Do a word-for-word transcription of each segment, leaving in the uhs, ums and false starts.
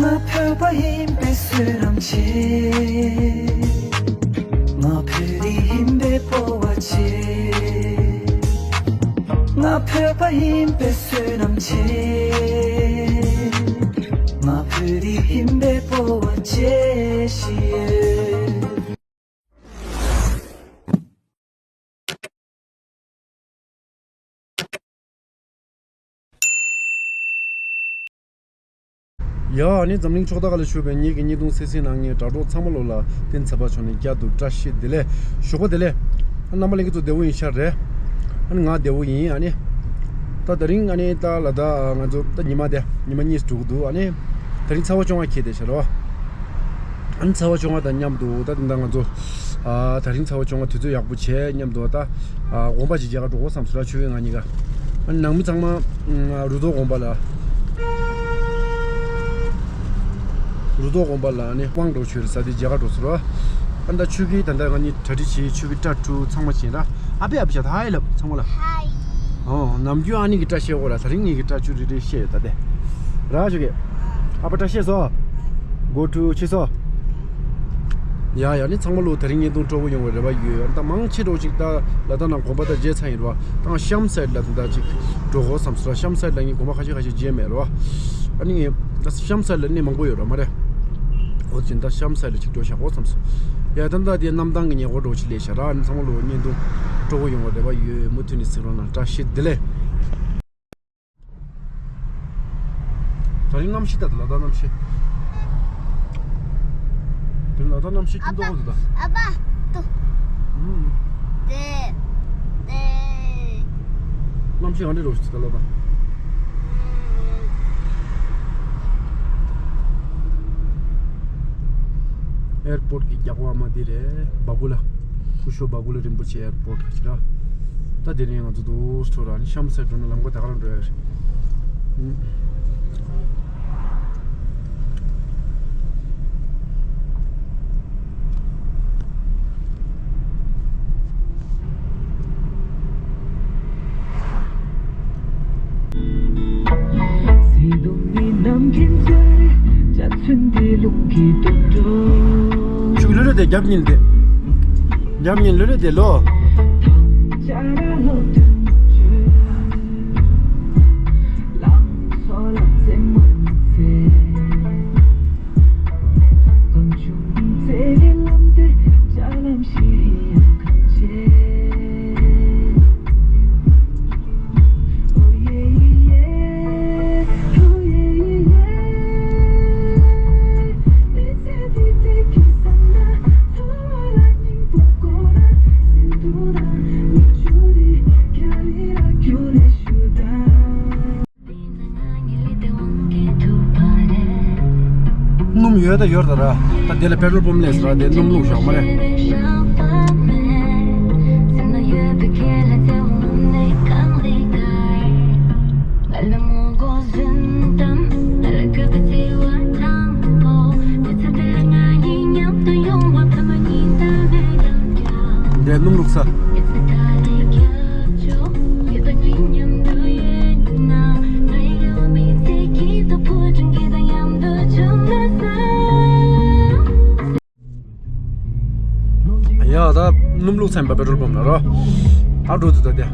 ང་བོད་པ་ཡིན་པའི་བསོད་ནམས་ཆེ། ང་བོད་རིགས་ཡིན་པའི་སྤོབས་པ་ཆེ། ང་བོད་པ་ཡིན་པའི་བསོད་ནམས་ཆེ། ང་བོད་རིགས་ཡིན་པའི་སྤོབས་པ་ཆེ་ཞིག་ཡོད། ཡ། ཨ་ནི་འཛམ་གླིང་ཕྱོགས་མཐའ་ཁག་ལ་བཞུགས་པའི་ངེད་ཀྱི་བརྙན་ཐུང་གསན་གཟིགས་གནང་མཁན་དྲ་གྲོགས་ཚང་མ་ལོ་ལ་བསྟན་ཚེ་དཔལ་མཆོག་ནས་བསྐྱར་དུ་བཀྲ་ཤིས་བདེ་ལེགས་ཞུ་བ་དེ་ལས། ཨ། རྣམ་པ་ལྷན་རྒྱས་ཚོ་བདེ་པོ་ཡིན་ཤག་རེད། ཨ་ནི་ང་བདེ་པོ་ཡིན། ཨ་ནི་ད་དེ་རིང་ཨ་ནི་ད་ལ་དྭགས་ང་ཚོ་ད་ཉི་མ་དེ་ཉི་མ་གཉིས་འགྲོ་གི་འདུག་ཨ་ནི་དེ་རིང་ཚེས་པ་བཅོ་ལྔ་འཁེལ་བསྡད་ཤག་རེད་པ། ཨ་ནི་ཚེས་པ་བཅོ་ལྔ་དང་མཉམ་དུ་ད་དེ་འདྲ་ང་ཚོ། ཨ། དེ་རིང་ཚེས་པ་བཅོ་ལྔ་དུས་ཚོད་ཡག་པོ་བྱས་མཉམ་དུ་ད། ཨ། དགོན་པ་ཅིག་མཇལ་ག་འགྲོ་དགོས་བསམ་སོང་། ཆོས་སྐྱིད་ང་གཉིས་ཀ། ཨ་ནི་ནང་མི་ཚང་མ། ཨ། རུ་ཐོག་དགོན་པ་ལ། རུ་ཐོག་དགོན་པ་ལ་ཨ་ནི་དབང་འགྲོ་ཆོས་རེད་ས་དེ་མཇལ་ག་འགྲོ་སོང་ར། ཨ་ནི་ད་ཆོས་སྐྱིད་ད་ལྟ་ང་གཉིས་གྲ་སྒྲིག་བྱས། ཆོས་སྐྱིད་སྐྲ་བྲུ་ཚང་མ་བྱས་ར། ཨ་པེ་ཨ་པེ་ཤ་ད་ཧའི་ལབ་ཚང་མ་ལ། ཧའི། ཨོ། ནམ་རྒྱུན་ཨ་ནི་གི་སྐྲ་བཤད་ཡོད་ར། དེ་རིང་ངེད་ཀྱི་སྐྲ་ཆུ་རི་རི་བཤད་ཡོད་ད་དེ། ར་ཆོས་སྐྱིད། ཨ་པ་སྐྲ་བཤད་སོང་། གོ་ཁྲུ་ཆི་སོ། ཡ་ཡ། ནི་ཚང་མ་ལོ་དེ་རིང་བརྙན་ཐུང་སྤྲོ་པོ་ཡོང་བའི་རེ་བ་ཡོད། ཨ་ནི་ད་མང་ཆེ་འགྲོ་ཅིག་ད་ལ་དྭགས་ནང་དགོན་པ་ད་མཇལ་ཚར་ཡིན་ར། ད་ཤམ་སའིད་ལ་ད་ཅིག་འགྲོ་དགོས་བསམ་སོང་ར། ཤམ་སའིད་ལ་ངས་དགོན་པ་ཁ་ཤས་ཁ་ཤས་མཇལ་མེད་ར། ཨ་ནི་ངས་ད་ཤམ་སའིད་ལ་གནས་མང་པོ་ཡོད་ར་མ་རེད། འོ་དེ་ད་ཤམ་སའིད་ལ་ཅིག་འགྲོ་བཞག་དགོས་བསམ་སོང་། ཡ་ད་ད་དེ་གནམ་ཐང་གི་ཉེ་འཁོར་འགྲོ་ཅིག་ལས་བཞག་ར། ཨ་ནི་ཚང་མ་ལོ་བརྙན་ཐུང་སྤྲོ་པོ་ཡོང་བའི་རེ་བ་ཡོད། མུ་མཐུད་ནས་གཟིགས་རོགས་གནང་། བཀྲ་ཤིས་བདེ་ལེགས། དེ་རིང་གནམ་གཤིས་ད་ལ་དྭགས་གནམ་གཤིས། དེ་ལ་དྭགས་གནམ་གཤིས་སྐྱིད་མདོག་པོ་འདུག་ད། ཨ་ཕ། ཏུ། ཨུམ། དེ། དེ། གནམ་གཤིས་ག་འདྲ་རོ་ཞིག་ད་ལ་དྭགས། ཨེར་པོར་ཊི་གི་རྒྱག་པ་མ་དེ་རེད། སྦ་གུ་ལ། སྐུ་ཞབས་སྦ་གུ་ལ་རིན་པོ་ཆེ་ཨེར་པོར་ཊི་ཅི་ར། ད་དེ་རིང་ང་ཚོ་དུ་སྤྲོ་ར་ནི་ཤམ་སའིད་འགྲོ་ན་ལམ་ཁ་ད་ག་རང་འགྲོ་ཡ་རེད། ཆུ་ལུ་ལུ་དེ་རྒྱབ་ཉིན་དེ། རྒྱབ་ཉིན་ལུ་ལུ་དེ་ལོ། སྣུམ་ཡོད་ད་ཡོད་ད་ར། ད་དེ་ལ་པེ་ཊོལ་པམ་ལས་ར་དེ་སྣུམ་བླུགས་བཞག་མ་རེད། འདི་སྣུམ་བླུགས་ས། ཡ་ད་སྣུམ་བླུགས་ཚར་པ་པེ་ཊོལ་པམ་ལ་རོ། ཨ་འགྲོ་དུས་ད་དེ།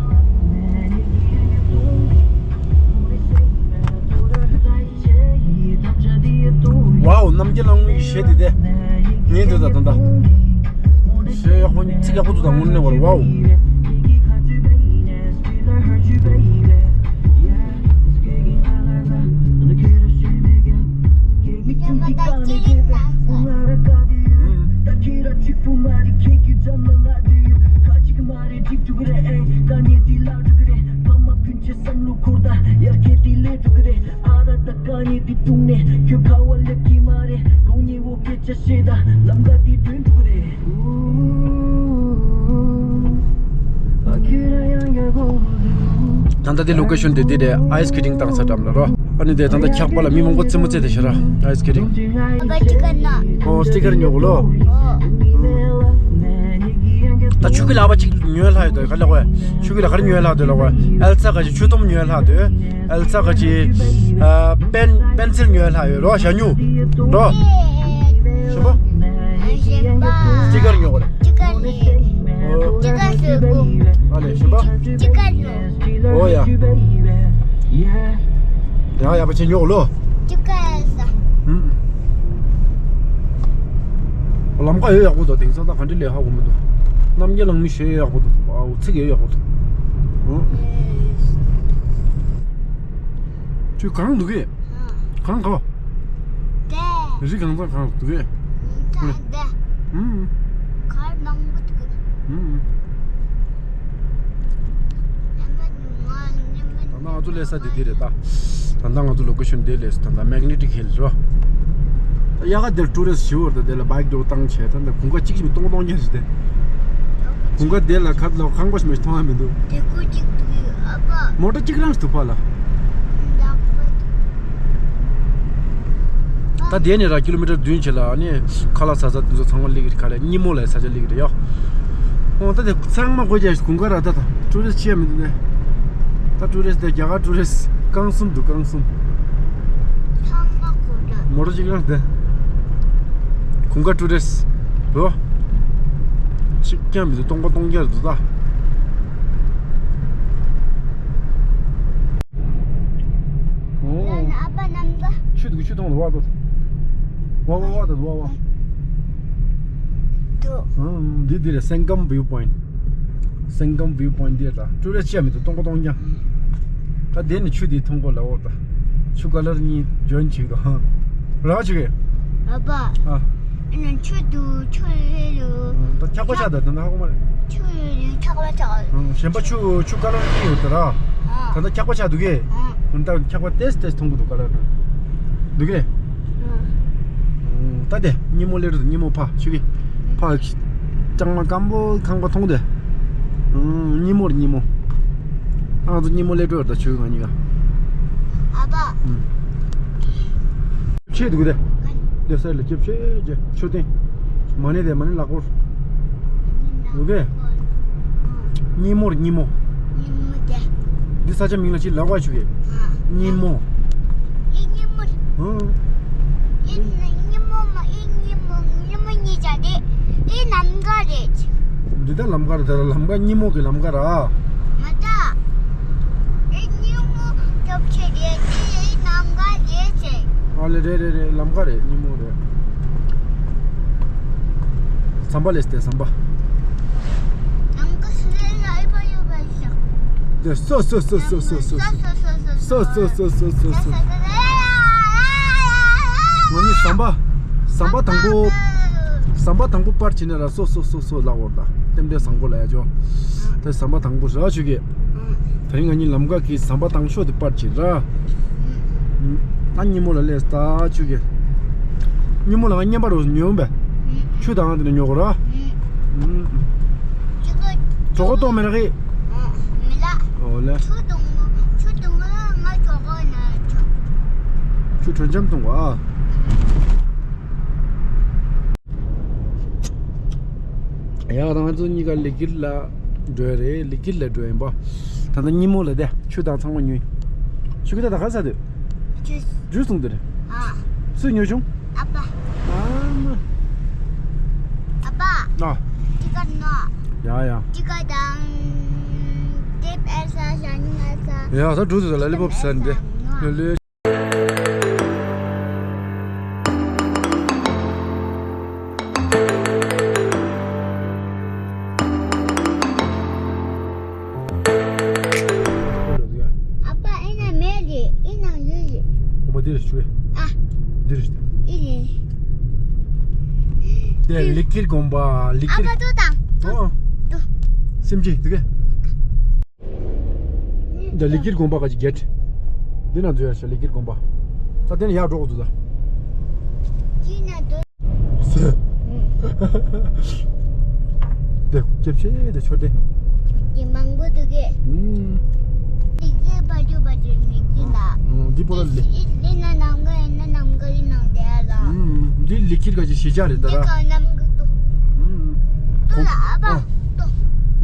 ཝའོ། རྣམ་རྒྱལ་གླང་མོའི་གཞས་དེ་དེ། ཉན་དུས་ད་ད་ད། གཞས་ཡག་པོ་ཚིག་ཡག་པོ་འདུག་ད་དངོས་གནས་བར་ཝའོ། ད་ལྟ་དེ་ལོ་ཀེ་ཤོན་དེ་དེ་རེད། ཨའི་སི་སི་ཀེ་ཊིང་བཏང་ས་འགྲམ་ལ་རོ། ཨ་ནི་དེ་ད་ལྟ་འཁྱག་པ་ལ་མི་མང་པོ་རྩེད་མོ་རྩེ་དེ་ཤ་ར། ཨའི་སི་སི་ཀེ་ཊིང་། ཨོ་སི་ཊི་ཀར་ཉོ་གོ་ལོ། ད་ཆུ་གི་ལག་པ་གཅིག་ཉོས་ལྷག་ཡོད་དོ། ག་ལ་གོ་ཆུ་གི་ལ་ག་རེ་ཉོས་ལྷག་དོ་ལ་གོ། ཨེལ་ས་ག་ཅིག་ཆུ་དུམ་ཉོས་ལྷག་དོ། ཨེལ་ས་ག་ཅི། ཨ། པེན་པེན་སིལ་ཉོས་ལྷག་ཡོད་རོ། ཞྭ་ཉོ་རོ། ཞིམ་པོ། ཞིམ་པོ། སྤྱི་ཀར་ཉོ་གོ་རེ། སྤྱི་ཀར་ཉོ། ཨོ། སྤྱི་ཀར་ཟོས་གོ། ཨ་ལེ་ཞིམ་པོ། སྤྱི་ཀར་ཉོ། ཨོ་ཡ། ཡ་ཡ་པ་ཆེ་ཉོ་གོ་ལོ། སྤྱི་ཀར་ཟ། ཧུམ། ལམ་ཁ་ཡོད་ཡག་པོ་འདུག་དེང་སང་ད་ག་འདྲ་ལས་ཧ་གོ་མི་འདུག་རྣམ་རྒྱལ་གླིང་མི་ཞེ་ཡག་པོ་འདུག་ཨའོ་ཚིག་ཡོད་ཡག་པོ་འདུག་ཨོ། ཁྱོད་གང་འདུག་གས། གང་གོ། དེ། རི་གང་ཚང་གང་འདུག་གས། དེ། ཨུམ། གར་མང་པོ་འདུག་ཨུམ། ད་ང་ཚོ་སླེབས་ས་དེ་དེ་རེད་ད། ད་ལྟ་ང་ཚོ་ལོ་ཀེ་ཤོན་དེ་སླེབས་ད་ལྟ་Magnetic Hill རོ། ཡ་ག་དེར་ཊུ་རི་སི་ཊི་ཞིག་ཡོད་རེད་ད། དེ་ལ་བྷའིཀ་འགྲོ་བཏང་བྱས་ད་ལྟ་གུང་ཁ་གཅིག་ཞིག་སྟོང་སྟོང་རྐྱང་ཞིག་དེ། གུང་ཁ་དེ་ལ་ཁ་ལོ་ཁང་པ་ཞིག་མ་ཞིག་མཐོང་ཡ་མི་འདུག་དེ་ཀོ་གཅིག་འདུག་ཨ་ཕ། མོ་ཊ་གཅིག་རང་ཞིག་འདུག་ཕ་ལ། ད་དེ་ནས་ར་ཀི་ལོ་མི་ཊར་བདུན་བྱས་ལ་ཨ་ནི་ཁ་ལག་ཟ་ས་དེ་ཚོ་ཚང་མ་སླེབས་ཀྱི་རེད། ཁ་ལག་སྙེ་མོ་ལ་ས་ཆ་སླེབས་ཀྱི་རེད་ཡ། ཨོ་ད་དེ་ཚང་མ་སྒོ་རྒྱག་གུང་ཁ་ར་ད་ད་ཊུ་རི་སི་ཊི་ཆེ་མི་འདུག་ནས། ད་ཊུ་རི་སི་ཊི་དེ་རྒྱ་གར་ཊུ་རི་སི་ཊི་རྐང་གསུམ་འདུག་རྐང་གསུམ། ཚང་མ་སྒོ་རྒྱག་མོ་ཊ་གཅིག་རང་དེ། གུང་ཁ་ཊུ་རི་སི་ཊི་རོ། གཅིག་ཀྱང་མི་འདུག་སྟོང་པ་སྟོང་རྐྱང་འདུག་ད། ཨོ། ལ་ན་ཨ་ཕ་ནམ་ག་ཆུ་འདུག་ཆུ་མཐོང་འདུག་བ་དོ། བ་བ་བ་དོ་བ་བ། དོ། ཨང་འདི་འདི་རེད། སེང་སྒམ་བིའུ་པོའིན། སེང་སྒམ་བིའུ་པོའིན་འདི་རེད་ད། ཊུ་རི་སི་ཊི་ཆེ་མི་འདུག་སྟོང་པ་སྟོང་རྐྱང་། ད་དེ་ནི་ཆུ་དེ་མཐོང་གོ་ལ་འོ་ད། ཆུ་ཀ་ལར་གཉིས་ཇོན་བྱེད་དོ། ར་ཆུ་གེ། ཨ་ཕ། ཨ། ཨ་ནི་ཆུ་འདུག་ཆུ་ཡོད་ལོ། ད་འཁྱག་པ་ཆགས་ད་ད་ན་ཧ་གོ་མ་རེད། ཆུ་ཡོད་ལོ་འཁྱག་པ་ཆགས། ཨང་གཞན་པ་ཆུ་ཆུ་ཀ་ལར་གཉིས་ཡོད་ད་ར། ཨ། ད་ལྟ་འཁྱག་པ་ཆགས་འདུག་གས། ཨ། ད་འཁྱག་པ་ཏེས་ཏེས་མཐོང་གི་འདུག་ཀ་ལར་འདུག་གས། ཨ། ད་དེ་སྙེ་མོ་སླེབས་རེད། སྙེ་མོ་ཕ་ཆུ་གི་ཕ་ལྕང་མ་སྐམ་པོ་ཁང་པ་མཐོང་དེ། སྙེ་མོ་རེད་སྙེ་མོ། ང་ཚོ་སྙེ་མོ་སླེབས་འགྲོ་རེད་ད་ཆུ་གི་ང་གཉིས་ཀ་ཨ་ཕ། ཆེ་འདུག་དེ། དེ་ས་ལ་ཁྱབ་ཆེ་ཆེ་ཆུ་སྟེང་། མ་ཎི་དེ་མ་ཎི་ལག་པོར། འདུག་གས། སྙེ་མོ་རེད་སྙེ་མོ། སྙེ་མོ་དེ། འདི་ས་ཆ་མིང་ལ་ཅི་ལབ་པ་ཆུ་གི། སྙེ་མོ། ཨེ་སྙེ་མོ་རེད། ཨང་། ཨེ་སྙེ་མོ་མ་ཨེ་སྙེ་མོ་སྙེ་མོ་གཉིས་ཆ་དེ། ཨེ་ལམ་ཁ་རེད། འདི་ད་ལམ་ཁ་རེད་ད་ལམ་ཁ་སྙེ་མོ་གི་ལམ་ཁ་ར། མ་ད། ཨེ་སྙེ་མོ་ཐོབ་ཆེ་རེད་དེ་ཨེ་ལམ་ཁ་རེད་ཟེར། ཨ་ལེ་རེད་རེད་རེད་ལམ་ཁ་རེད་སྙེ་མོ་རེད། ཟམ་པ་ལས་ཏེ་ཟམ་པ། ཨང་ཀི་སི་ལེ་ལ་ཨི་བ་ཡོ་བ་ཤ། དེ་སོ་སོ་སོ་སོ། ང་གཉིས་ཟམ་པ། ཟམ་པ་དང་པོ། ཟམ་པ་དང་པོ་པར་བྱེད་ན་ར་སོ་སོ་སོ་སོ་ལ་འོར་ད། རྟེན་འབྲེལ་བཟང་པོ་ལ་ཡ་ཅོ། དེ་ཟམ་པ་དང་པོ་ར་ཆུ་གི། དེ་རིང་ང་གཉིས་ལམ་ཁ་གི་ཟམ་པ་དང་ཤོས་དེ་པར་བྱེད་ར། ཨ་སྙེ་མོ་ལ་སླེབས་ད་ཆུ་གི། སྙེ་མོ་ལ་ང་བསྙེན་པ་རུ་ཉོ་བས། ཆུ་དང་དེ་ནས་ཉོ་གོ་ར། གྲོད་ཁོག་ལྟོགས་མེད་ར་གི། མི་ལ། ཨོ་ལེ། ཆུ་དང་ཆུ་དང་ང་གྲོད་ཁོག་ན་ཆུ། ཆུ་དྲོད་འཇམ་གཏོང་གོ་ཨ། ཡ་ང་ཚོ་གཉིས་ཀ་ལི་ཀིར་ལ་འགྲོ་ཡ་རེད། ལི་ཀིར་ལ་འགྲོ་ཡིན་པ། ད་ལྟ་སྙེ་མོ་ལ་དེ་ཆུ་དང་ཚང་མ་ཉོས། ཆུ་ཀི་ད་ད་ག་ས་དེ། ཇུས། ཇུས་འཐུང་དེ་རེད། ཨ། སུས་ཉོས་བྱུང་། ཨ་ཕ། ཨ་མ། ཨ་ཕ། ཨ། ཅི་ག་ནོ། ཡ་ཡ། ཅི་ག་དང་། དེབ་ཨེ་ས་ཞ་ཉི་ཨེ་ས། ཡ་ད་འགྲོ་དུས་ད་ལ་ལི་པོབ་ཟ་ནི་དེ། ལི་ལི། ཨ་ཕ་ཨེ་ན་མེད་རེད་ཨེ་ན་ཡོད་རེད། ཁོ་མ་འདི་རེད་ཞུ་བས། ཨ། འདི་རེད། ཨེ་རེད། དེ་ལི་ཀིར་དགོན་པ་ལི་ཀིར། ཨ་ཕ་ཏོ་དང་ཏོ། ཨོ། ཏོ། སེམས་ཅན་དེ་གས། འདི་ལི་ཀིར་དགོན་པ་ག་ཅི་གེད། འདི་ན་འཛུལ་ཡ་ཤ་ལི་ཀིར་དགོན་པ། ད་དེ་ནས་ཡར་འགྲོ་དགོས་འདུག་ད། ཅི་ན་འདུག་དེ་སྐྱབས་ཆེ་དེ་ཆོ་དེ། དེ་མང་པོ་འདུག་གས། ཨུམ། དེ་གས་བ་ཇུ་བ་ཇུ་ནི་ཅི་ལ། ཨུམ། འདི་པོ་ལ་ལི། དེ་ན་ནམ་ག་ཡིན་ན་ནམ་ག་ཡིན་ནང་དེ་ལ། ཨུམ། འདི་ལི་ཀིར་ག་ཅི་གཞིས་ཆགས་རེད་ད་ར། འདི་ག་ནམ་ག་ཏོ། ཨུམ། ཏོ་ལ་ཨ་ཕ་ཨ། ཏོ།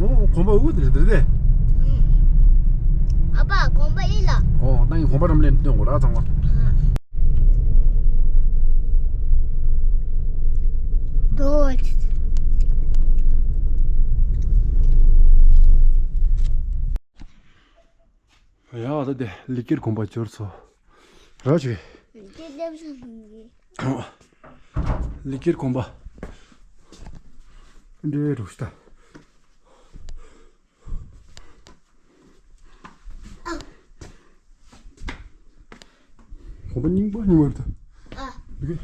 ཨོ་གོམ་པ་འུ་དེ་རེད་དེ་རེད་དེ། ཨུམ། ཨ་ཕ་གོམ་པ་ཨི་ལ། ཨོ་ད་ ཨ་ཡིན་གོམ་པ་རམ་ལེན་སྟོན་དགོས་ར་ཚང་མ། འགྲོ། ཡ་ད་དེ་ལི་ཀིར་གོམ་པ་འབྱོར་སོང་། ར་ཆུ། ལི་ཀིར་སླེབས་སོང་། ལི་ཀིར་གོམ་པ། འདྲེ་རུ་ཤི་ད། གོམ་པ་རྙིང་པ་རྙིང་པ་རེད་ད། ཨ། འདི་ག་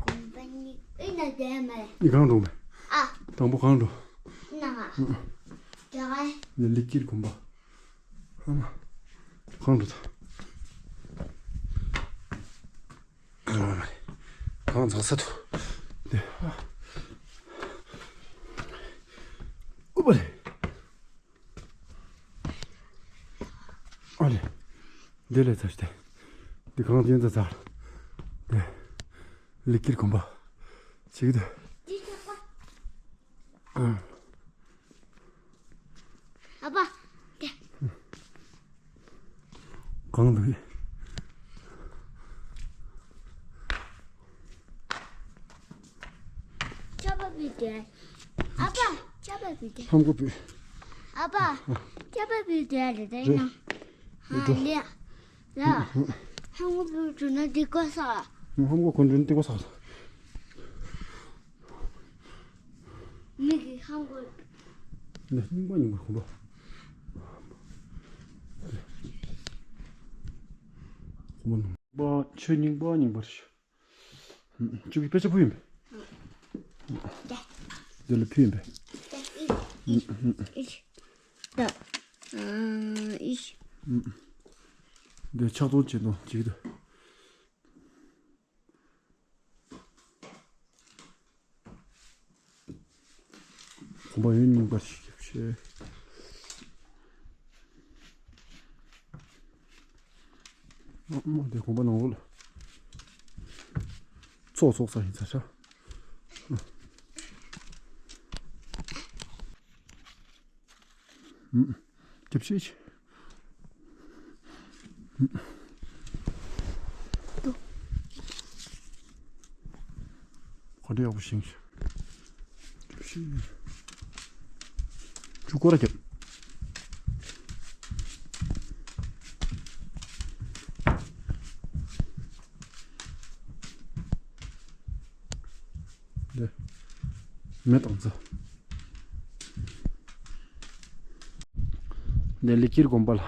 གོམ་པ་རྙིང་ཨེ་ན་དེ་མ་རེད། འདི་གང་འགྲོ་མེད། ཨ། དང་པོ་གང་འགྲོ། ན་ང་། དེ་ག་ནས་ལི་ཀིར་གོམ་པ། ཨ་མ། གང་འགྲོ་ད། གང་ཚ་ས་ཐུ། དེ། ཨུ་པ་ལེ། ཨ་ལེ། དེ་ལས་ཚ་ཤི་དེ། དེ་གང་དེ་ཚ་ཚ། དེ། ལི་ཀིར་གོམ་པ། ཅིག་དེ། ཨ། ཨ་ཕ། དེ། གང་འདུག་ཅ་པ་བུ་དེ། ཨ་ཕ། ཅ་པ་བུ་དེ། ཧམ་གོ་བུ། ཨ་ཕ། ཅ་པ་བུ་དེ་རེད་དེ་ན། ཧ་ལེ། ཡ། ཧམ་གོ་བུ་དུ་ན་དེ་གོ་ས། ཧམ་གོ་གོན་དུ་ན་དེ་གོ་ས། མིག་གིས་ཧམ་གོ། ནས་རྙིང་པ་རྙིང་པ་གོམ་པ། གོམ་པ་ནང་པ་ཆོས་རྙིང་པ་རྙིང་པ་རེད། ཅུ་གི་དཔེ་ཆ་ཕུལ་ཡིན་པས། འདི་ལ་ཕུལ་ཡིན་པས། ད། ཨ། ཨིཤ། འདི་ཕྱག་སྟོང་བྱེད་སྟོང་ཅིག་ཏུ། གོམ་པ་ཡོད་རྙིང་པ་ཞིག་བཤད། ཨ་མ་དེ་གོམ་པ་ནང་ལོགས་ལ། ཚོགས་ཚོགས་ས་ཡིན་ཚ་ཤ། ཨུམ། རྒྱབ་ཤེས་ཆེ། ཨུམ། གོ་འདྲ་ཡག་པོ་ཤེས། རྒྱབ་ཤེས། ཆུ་སྐོར་ར་རྒྱབ། འདི། མེ་དང་རྩྭ། འདི་ལི་ཀིར་དགོན་པ་ལ།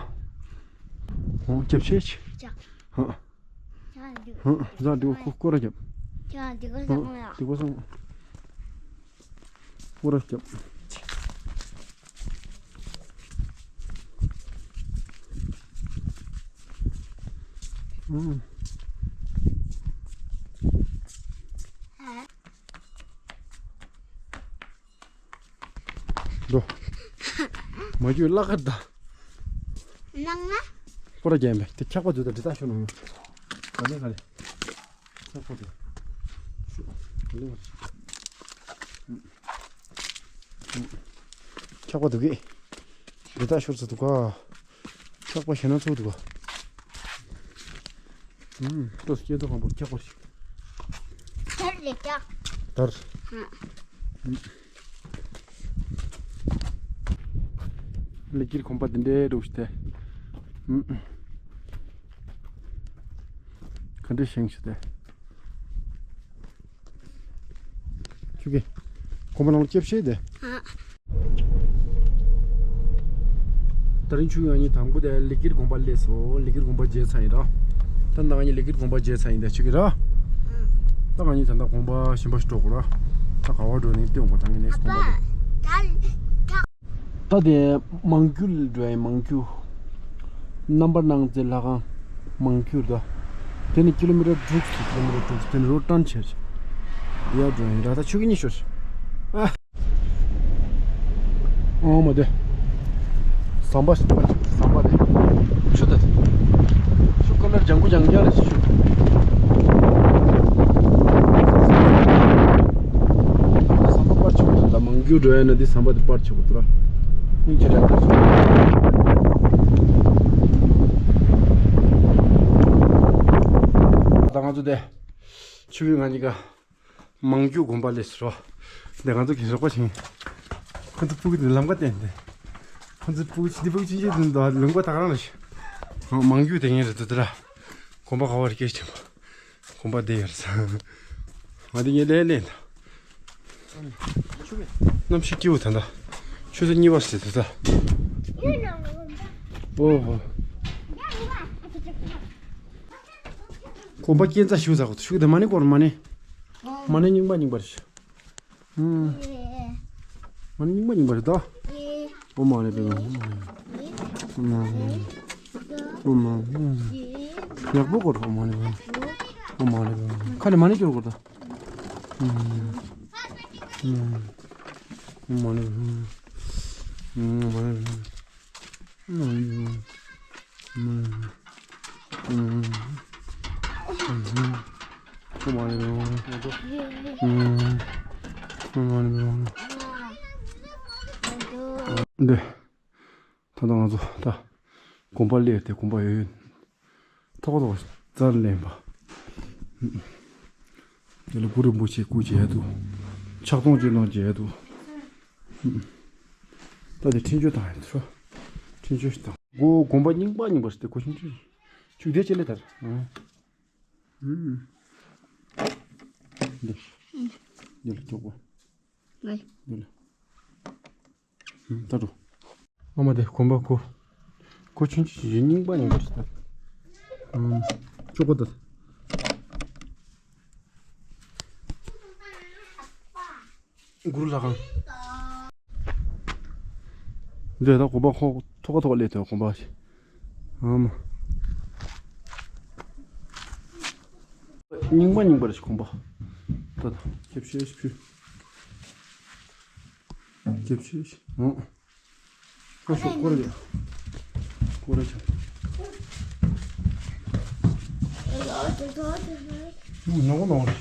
ཧོ་རྒྱབ་ཤེས་ཆེ། ཅག་ཧ། ཅག་འདི། ཧ་ཟ་འདི་ཁོ་སྐོར་ར་རྒྱབ། ཅག་འདི་ག་ཧ། ཟ་ཡ། འདི་ཁོ་སང་། སྐོར་ར་རྒྱབ། ཨང་། འགྲོ། མ་རྒྱུད་བརླག་གར་ད། ནང་ན། སྐོར་ར་རྒྱབ་པས་དེ་འཁྱག་པ་འདུག་ད་འདི་ད་ཤོར་ནོ། ག་ལེ་ག་ལེ། ཚ་པོ་དེ། ཤོ། ག་ལེ་ག་ལེ། འཁྱག་པ་འདུག་གི། འདི་ད་ཤོར་ཚ་འདུག་ག། འཁྱག་པ་ཞེ་ན་ཚོ་འདུག་ག། ཨུམ། ཏོ་སྐྱེ་ཏོ་གང་པོ་འཁྱག་པ་ཞིག་དར་ལེ་ཀྱག་དར། ཧ། ལི་ཀིར་དགོན་པ་འདི་འདྲའི་རུ་ཞིག་སྟེ། ཨུམ། ག་འདྲའི་ཞིང་ཞིག་སྟེ། ཆུ་གི། དགོན་པ་ནང་ལ་སྐྱེབས་ཤེས་དེ། ཧ། ད་རིང་ཆུ་ང་གཉིས་དང་པོ་དེ་ལི་ཀིར་དགོན་པ་སླེབས་སོང་། ལི་ཀིར་དགོན་པ་མཇལ་ཚར་ཡིན་ར། ད་ང་གཉིས་ལི་ཀིར་དགོན་པ་མཇལ་ཚར་ཡིན་དེ་ཆུ་གི་ར། ད་ང་གཉིས་ད་ལྟ་དགོན་པ་གཞན་པ་ཞིག་འགྲོ་དགོས་ར། ད་ག་བར་འགྲོ་ནས་སྟོན་དགོས། ད་ངས་ནས་དགོན་པ་དེ། ད་དེ་མང་རྒྱུ་ལ་འགྲོ་ཡིན། མང་རྒྱུ། རྣམ་པར་སྣང་མཛད་ལྷ་ཁང་མང་རྒྱུ་ར། དེ་ནི་ཀི་ལོ་མི་ཊར་དྲུག་ཅུ། ཀི་ལོ་མི་ཊར་དྲུག་ཅུ། དེ་ནི་རོ་ཊན་ཆེར་ཡར་འགྲོ་ཡིན་ར། ད་ཆུ་གི་གཉིས་ཤོར། ཨ། ཨོ་མ་དེ། ཟམ་པ་ཞིག་པར་ཆགས། ཟམ་པ་དེ། ཆུ་དེ། ཆུ་ཀ་མེར་ལྗང་ཁུ་ལྗང་ལྗང་རེད་ཆུ། ཟམ་པ་པར་ཆགས་པ་དེ་ད་མང་རྒྱུ་འགྲོ་ཡ་ན་དེ་ཟམ་པ་དེ་པར་ཆགས་པ་དེ་ར། སྙིང་རྗེ་རེད་ད་ཆུ། ཆུ་བོའི་ང་གཉིས་ཀ་མང་རྒྱུ་དགོན་པ་ལས་སུ་རོ། འདི་ང་ཚོ་གི་རོགས་པ་བྱིན། ཁོ་ཚོ་སྤུ་གུ་དེ་ལམ་ཀ་བསྟན་ཏེ། ཁོ་ཚོ་སྤུ་གུ་འདི་སྤུ་གུ་ཆུང་ཆུང་དེ་ལུང་པ་ད་ག་རང་རེད། མང་རྒྱུ་དེ་ངས་རེད་དུ་དེ་ར། དགོན་པ་ག་བ་རེད་སྐད་ཆ་དྲན་པ། དགོན་པ་བསྡད་ཡོད་རེད་ས། ང་འདི་ངས་ལས་ལས་འདུག་གནམ་གཤིས་སྐྱིད་པོ་ད་ལྟ། ཆུ་ཚོད་གཉིས་པ་ཟེར་ད་ལྟ། ཨོ་ཧོ། དགོན་པ་སྐྱེ་འཚར་ཞུ་ཚར་གོ་ཤུགས་དེ་མ་ཎི་སྐོར་མ་ཎི། མ་ཎི་རྙིང་པ་རྙིང་པ་རེད། ཨུམ། མ་ཎི་རྙིང་པ་རྙིང་པ་རེད་ད། ཨོཾ་མ་ཎི་པདྨེ་ཧཱུྃ། ཨོཾ་མ་ཎི་པདྨེ་ཧཱུྃ། ཡག་པོ་སྐོར། ཨོཾ་མ་ཎི་པདྨེ་ཧཱུྃ། ཨོཾ་མ་ཎི་པདྨེ་ཧཱུྃ། ཁ་ནས་མ་ཎི་སྐྱོར་སྐོར་ད། ཨོཾ་མ་ཎི་པདྨེ་ཧཱུྃ། ཨོཾ་མ་ཎི་པདྨེ་ཧཱུྃ། ཨོཾ་མ་ཎི་པདྨེ་ཧཱུྃ། འདི། ད་ལྟ་ང་ཚོ་ད་དགོན་པ་སླེབས་ཏེ་དགོན་པ་ཡོད་ཡོད། ཐོག་ཐོག་རྩར་ལེན་པ། དེ་ལ་གུ་རུ་རིན་པོ་ཆེ་སྐུ་མཇལ་འདུག་ཕྱག་སྟོང་སྤྱན་སྟོང་མཇལ་འདུག་ད་དེ་འཕྲིན་བཅོལ་བཏང་ཡོད་ཚོ། འཕྲིན་བཅོལ་ཞིག་བཏང་། སྒོ་དགོན་པ་རྙིང་པ་རྙིང་པ་ཞིག་དེ་གོ་ཤིན་ཅུ་ཅུ་དེ་ཅི་ལས་དར། འདི་འདི་ལ་ཐོག་པ། ལགས། འདི་ལ། ད་འགྲོ། ཨ་མ་དེ་དགོན་པ་ཁོ། ཁོ་ཆུང་ཆུང་ཞིག་རྙིང་པ་རྙིང་པ་ཞིག་ད། ཨམ། ཅོག་པ་ད། གུ་རུ་ལྷ་ཁང་། འདི་ད་དགོན་པ་ཁོ་ཐོག་ཁ་ཐོག་ལས་དོན་དགོན་པ་ཞིག་ཨ་མ། རྙིང་པ་རྙིང་པ་རེད་ཤག་དགོན་པ། ད་ད་ཁྱབ་ཤེས་ཤིག་ཕུལ། ཁྱབ་ཤེས་ཤིག་ཨང་། ཁོ་ཤོག་ཁོ་རེ། ཁོ་རེ་ཆ། ནོ་ནོ་རེ།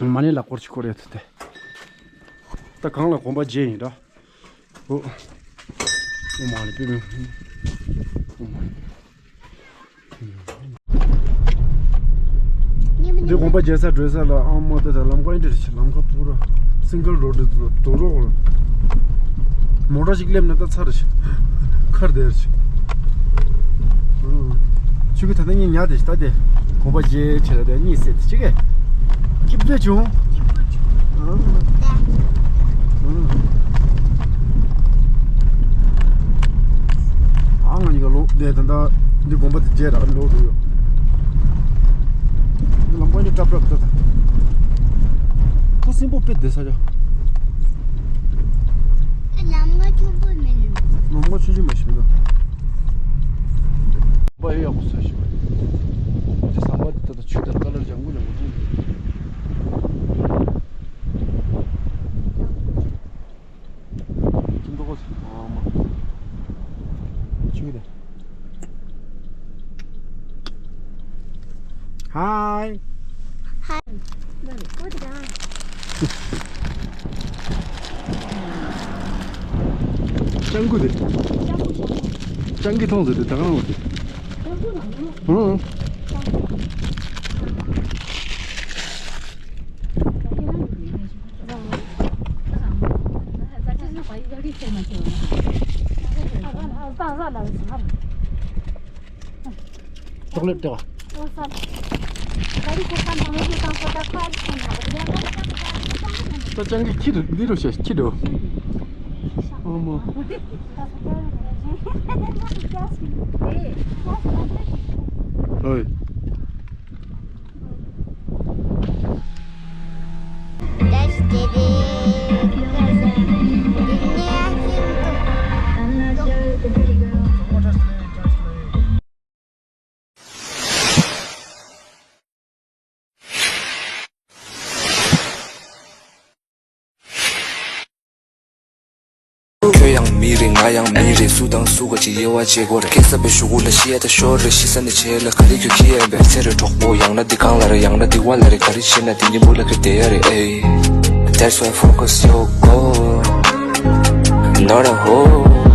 མ་ཎི་ལ་སྐོར་ཅིག་སྐོར་ཡོད་དེ། ད་གང་ལ་དགོན་པ་བརྒྱད་ཡིན་འདྲ། ཨོ། ཨོཾ་མ་ཎི་པདྨེ་ཧཱུྃ། ཨོཾ་མ་ཎི། འདི་དགོན་པ་མཇལ་ས་འགྲོ་ས་ལ་ཨང་མ་ལྟ་ད་ལམ་ཀ་འདི་རེད། ལམ་ཁ་ཐུག་ར། སིང་གལ་རོ་ཌི་རྡོ་རྡོ་རོག་ལ། མོ་ཊ་ཞིག་སླེབས་ན་ད་ཚར་རེད། ཁར་དེར་ཅིག་ཆུ་གི་ད་ལྟ་གཉིས་ཉག་དེ་ཞིག་ད་དེ། གོམ་པ་རྗེས་ཆེ་ལ་དེ་གཉིས་སད་དེ་ཆི་གེ། སྐྱིད་པོ་བྱུང་། ཨ་ང་གཉིས་ཀ་ལོ་དེ་ད་ལྟ་འདི་གོམ་པ་དེ་རྗེས་ར་ལོ་འགྲོ་ཡོད། འདི་ལམ་པ་ནི་ཀྲབ་ཀྲབ་ད་ད། ཁོ་སྲིན་པོ་དཔེ་བདེ་ས་ཆ། ལམ་ང་ཆུང་པོ་མིན། ལམ་ང་ཆུང་ཆུང་མ་ཤི་མིན་ད། བ་ཡོད་ཡག་པོ་ས་ཞིག་པ་རེད། དེ་ཟམ་པ་དེ་ད་ལྟ་ཆུ་དང་ཀ་ལར་ལྗང་གུ་ལྗང་གུ་འདུག་ཁྱིམ་ཐོག་ཨ་མ། ཆུ་དེ། ཧའི། ཧའི། སྤྱང་ཀི་དེ། སྤྱང་ཀི་མཐོང་ཟེར་དེ་ད་ག་རང་དེ། ཨང་། ཅོག་ལེབ་སྟེར་བ། ད་སྤྱང་ཀི་ཁྱི་རུ་འདི་རུ་བྱས་ཁྱི་འགྲོ། ཨོ་མོ། ཨོའི། ཁྱོད་ཡང་མི་རེད། ང་ཡང་མི་རེད། སུ་དང་སུ་ག་ཅིག་དབྱེ་བ་འབྱེད་དགོས་རེད། སྐད་གསར་པའི་གཞུག་གུ་ལ་ཤི་ཡ་ད་ཤོར་རེད། ཤི་ས་ནས་བྱེད་ལ་ག་རེ་ཁྱོད་ཁྱི་ཡ་ཡིན་པས། ཚེ་རེ་གྲོགས་པོ་ཡང་ན་འདི་གང་ལ་རེད། ཡང་ན་འདི་བ་ལ་རེད། ག་རེ་བྱེད་ན་འདི་གཉིས་པོ་ལ་ཁྱོད་བསྡད་ཡ་རེད། ཨེ། That's why focus your goal. Not a hoe.